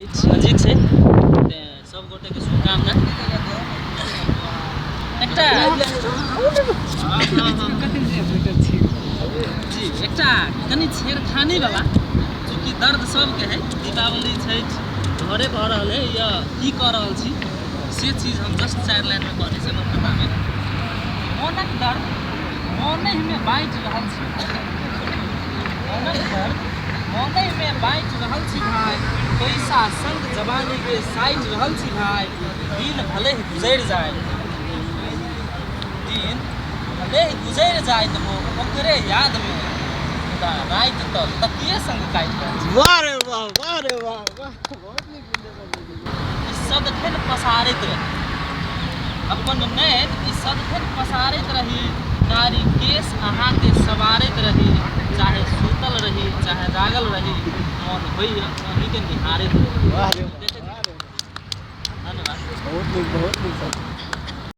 नजिक छै तेँ सब गोटेके शुभकामना। एकटा जी एकटा कनि छेड़खानी वाला, चूँकि दर्द सबके है, दीपावली छठि घरे भऽ रहल है या की कऽ रहल छी से चीज हम जस्ट 4 लाइनमे कहने छी अपन कथामे। मोनक दर्द मोनहिमे बाँटि रहल छी, मोनक दर्द मोनहिमे बाँटि रहल छी भाइ, पैसा संग जवानीके साटि रहल छी भाइ, दिन भले ही गुजरि जाय, दिन भले ही गुजरि जाय तऽ वो ओकरे यादमे, मुदा राति तऽ तकिए संग काटि रहल छी। वाह रे वाह, वाह रे वाह, वाह, बहुत नीक। ई सदखन पसारैत रही अपन नैन, ई सदखन पसारैत रही, कारी केश अहाँके सवारैत रही, चाहे सुतल रही चाहे जागल रही, मोन होइए अहीँके निहारैत रही। वाह रे वाह, देखैत वाह रे। धन्यवाद। बहुत नीक, बहुत नीक सर।